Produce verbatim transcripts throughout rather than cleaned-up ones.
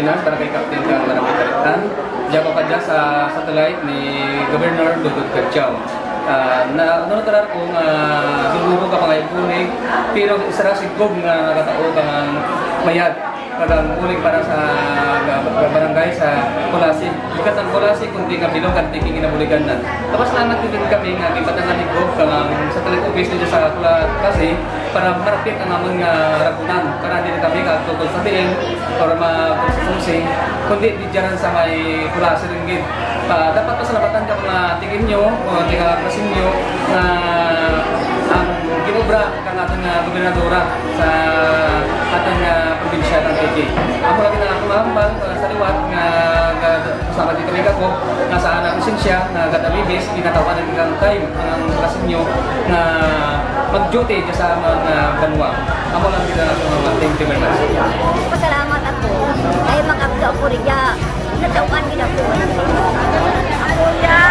Barangay Captain kang Barangay Caditan. Dya ako kadya sa satellite ni Governor Dodod Cadiao. Ah, na, ano na tarar ko nga duro ka mga ibulig, pero sara si Gob nga nagatao kang mayad, kang bulig para sa ga-, ga-, barangay sa Culasi. Bukut kang Culasi, kundi nga bilog kang Antique nga ginabuligan na. Gapasalamat gid kami nga ginbatangan ni Gob kang satellite office didya sa Culasi, para marapit ang amun nga haragunan, para diri kami kaagto kon sa diin, para ma-, kon sa Culasi, kundi didya run sa may Culasi run gid. Pa, dapat pasalamatan kang mga Antiqueño, o taga Culaseño, nga ang ginobra kang atun nga gobernadora sa atun nga probinsya kang Antique. Amo lang gid ang akun mahambal, ah, sa liwat nga, nga Pasalamat gid kami kang Gob, nga sa ana presensya, nga kada Huwebes, ginataw-an kang time ang Culaseño nga mag-duty dya sa amun nga banwa. Amo lang gid ang akun mahambal. Thank you very much. Pasalamat ako kay mag-agto ako ria. Nataw-an gid ako. Ako ya,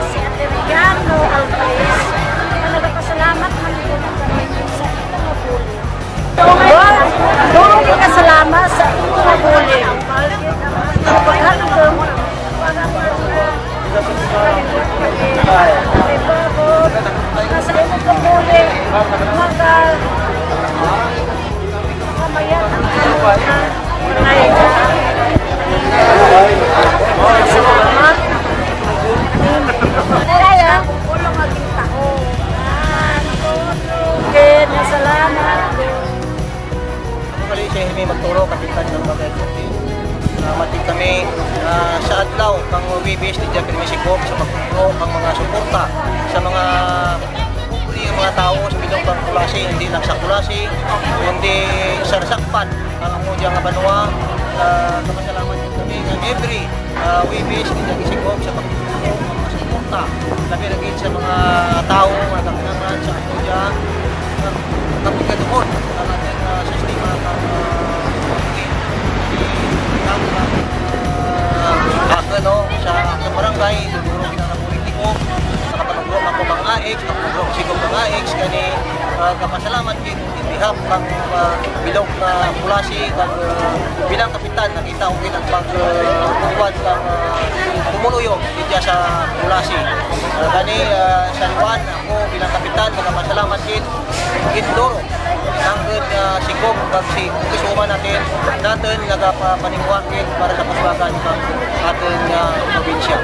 si Ate Riano Alvarez. Nagapasalamat man ako sa inyong bulig. Duro gid nga salamat sa inyong bulig. Paghandum, sa inyong bulig, maga-, kamayan ang ay, salamat. Kaya, kulong ang tao. Gid, salamat. Ako gali si Jaime Magturo, kapitan kang Barangay Caditan. Ah, mati kami, ah, sa adlaw kang Huwebes, didya pirmi si Gob sa pagtugro kang mga suporta sa mga pobre nga mga tawo sa bilog kang Culasi, indi lang sa Culasi, kundi sa nasakpan kang amo dya nga banwa. Ah, gapasalamat gid kami nga every ah, Huwebes, didya si Gob sa pagtugro kang mga suporta. Labi na gid sa mga tawo nga nagkakinahanglan sa ato dya. Nagkapagkatuon ang atun, ah, sistema kang, ah, ah, ako, no, sa atun barangay, duro gid ang nabulig ni Gob. Nakapanugro ako kang AICS, nakapanugro si Gob kang AICS, gani, ah, gapasalamat gid in behalf kang, ah, bilog nga Culasi, kag, ah, bilang kapitan, nakita ko gid ang pag, ah, pagkuwan kang, ah, pumuluyo didya sa Culasi. Ah, gani, ah, sa liwat, ako bilang kapitan, nagapasalamat gid, gid duro. Hangtod, ah, si Gob, kag si congresswoman natun, natun nagapapaningwa gid para sa kauswagan kang atun, ah, probinsya.